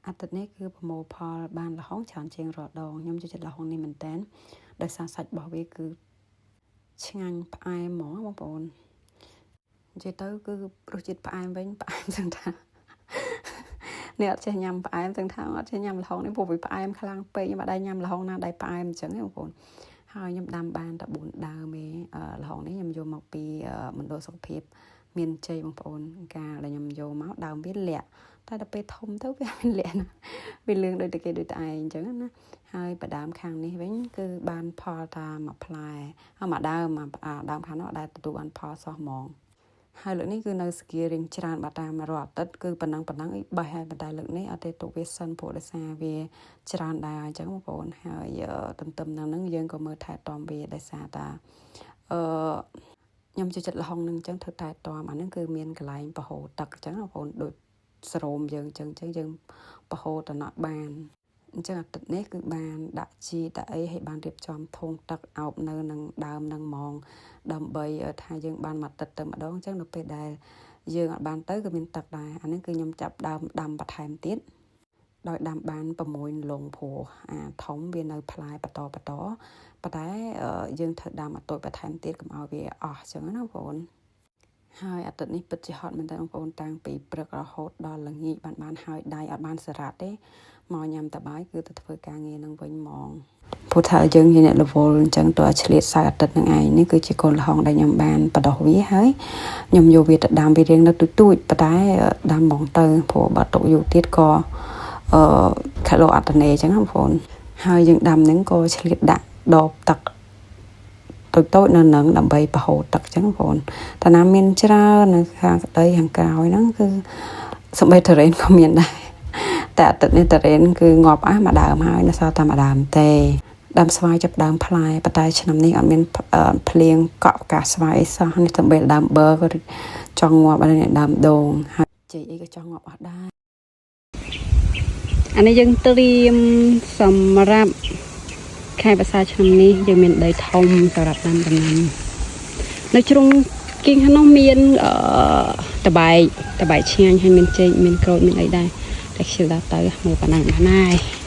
អាទិត្យនេះគឺប្រមូលផលបានល្ហុងច្រើនជាងរាល់ដងខ្ញុំចូលចិត្តល្ហុងនេះមែនតើដោយសារសាច់របស់វាគឺឆ្ងាញ់ផ្អែមហ្មងបងប្អូននិយាយទៅគឺរសជាតិផ្អែមវិញផ្អែមសឹងថានេះអត់ចេះញ៉ាំផ្អែមទាំងថាអត់ចេះញ៉ាំល្ហុងនេះព្រោះវាផ្អែមខ្លាំងពេកខ្ញុំអត់ដែរញ៉ាំល្ហុងណាដែលផ្អែមអញ្ចឹងទេបងប្អូនហើយខ្ញុំដាំបានតែ4ដើមឯងល្ហុងនេះខ្ញុំយកមកពីមណ្ឌលសុខភាពមានជ័យបងប្អូនកាលដែលខ្ញុំយកមកដើមវាលាក់តែដល់ពេលធំទៅវាមិនលាក់ណាវាលឿងដូចតែគេដូចតែឯងអញ្ចឹងណាហើយបដើមខាងនេះវិញគឺបានផលតាមមួយផ្លែហើយមួយដើមដើមខាងនោះអត់ដែលទទួលបានផលសោះហ្មងហើយលើកនេះគឺនៅស្គារៀងច្រើនបាត់តាមរាល់អាទិត្យគឺប៉ុណ្ណឹងប៉ុណ្ណឹងអីបេះហើយប៉ុន្តែលើកនេះអត់ទេទុកវាសិនព្រោះដោយសារវាច្រើនដែរអញ្ចឹងបងប្អូនហើយទន្ទឹមនឹងហ្នឹងយើងក៏មើលថែទាំវាដោយសារតាអឺខ្ញុំចូលចិត្តល្ហុងនឹងអញ្ចឹងធ្វើថែទាំអាហ្នឹងគឺមានកន្លែងប្រហូរទឹកអញ្ចឹងបងប្អូនដូចស្រោមយើងអញ្ចឹងអញ្ចឹងយើងប្រហូរតំណក់បានអញ្ចឹងអាទិត្យនេះគឺបានដាក់ជីដាក់អីឲ្យបានរៀបចំធុងទឹកអោបនៅនឹងដើមនឹងហ្មងដើម្បីថាយើងបានមួយទឹកទៅម្ដងអញ្ចឹងនៅពេលដែលយើងអត់បានទៅក៏មានទឹកដែរអានេះគឺខ្ញុំចាប់ដើមដាំបន្ថែមទៀតដោយដាំបាន6លងព្រោះអាធំវានៅផ្លែបន្តបន្តប៉ុន្តែយើងត្រូវដាំអត់តូចបន្ថែមទៀតកុំឲ្យវាអស់អញ្ចឹងណាបងប្អូនហើយអាទិត្យនេះពិតជាហត់មែនតើបងប្អូនតាំងពីព្រឹករហូតដល់ល្ងាចបានបានហើយដៃអត់បានសារ៉ាត់ទេមកញ៉ាំតបាយគឺទៅធ្វើការងារនឹងវិញហ្មងព្រោះថាយើងជាអ្នករវល់អញ្ចឹងតើឆ្លៀតសៅអាទិត្យនឹងឯងនេះគឺជាកូនល្ហុងដែលខ្ញុំបានបដោះវាហើយខ្ញុំយកវាទៅដាំវារៀងនៅទូចទូចប៉ុន្តែដាំហ្មងទៅព្រោះបើទុកយូរទៀតក៏អឺខាឡូអត្តនេអញ្ចឹងបងប្អូនហើយយើងដាំហ្នឹងក៏ឆ្លៀតដាក់ដបទឹកតូចតូចនៅនឹងដើម្បីប្រហូរទឹកអញ្ចឹងបងប្អូនតាណាមានច្រើននៅខាងក្តីខាងក្រោយហ្នឹងគឺសំបីតរ៉េនក៏មានដែរតែអាទិត្យនេះតរ៉េនគឺងាប់អស់មួយដើមហើយនៅសល់តែមួយដើមទេដើមស្វាយចាប់ដើមផ្លែប៉ុន្តែឆ្នាំនេះអត់មានភ្លៀងកក់ផ្កាស្វាយអីសោះនេះសំបីដើមប័រក៏ចង់ងាប់ហើយដើមដូងហើយចេកអីក៏ចង់ងាប់អស់ដែរ អានេះយើងត្រៀមសម្រាប់ខែវស្សាឆ្នាំនេះយើងមានដីធំសម្រាប់ដាំដំណាំនៅជ្រុងគៀងខាងនោះមានអឺតបែកតបែកឆ្ងាញ់ហើយមានចេកមានក្រូចមានអីដែរតែខ្ជិលដល់ទៅមើលប៉ុណ្ណឹងបានហើយ។